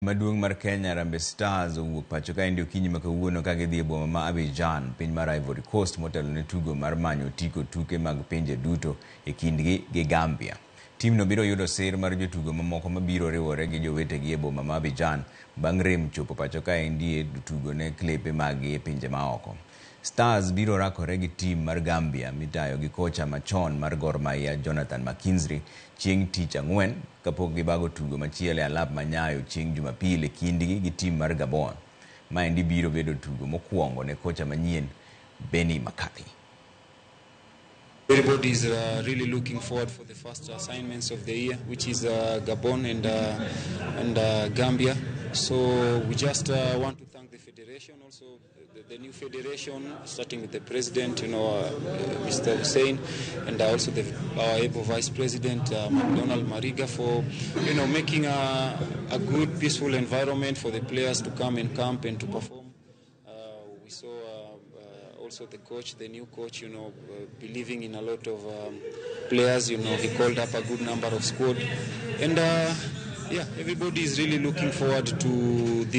Maduong' mar Kenya, Harambee Stars, owuok pacho kaendi okinyi ma kawuono ka gidhi e boma ma Abidjan, piny mar Ivory Coast, motelo ne tugo mar manyo otiko tuke mag pinje duto e kindgi gi Gambia. Timno biro yudo sir mar jotugo mamoko mabiro riwore gi jowetegi e boma ma Abidjan bang' rem chopo pacho kaendi e tugo ne klepe maggi e pinje maoko. Stars biro rakore gi tim mar Gambia mitayo gi kocha machon mar Gor Mahia, Jonathan McKinstry, chieng' tich ang'wen kapok gibago tugo machielo e alap ma Nyayo chieng' Jumapil e kindgi gi tim mar Gabon. Maendi biro bedo tugo mokwongo ne kocha manyien, Benny McCarthy. Everybody is really looking forward for the first assignments of the year, which is Gabon and Gambia. So we just want to thank the federation, also the new federation, starting with the president, Mr. Hussein, and also our able vice president, McDonald Mariga, for making a good, peaceful environment for the players to come and camp and to perform. We saw also the coach, the new coach, believing in a lot of players. He called up a good number of squad, and yeah, everybody is really looking forward to this.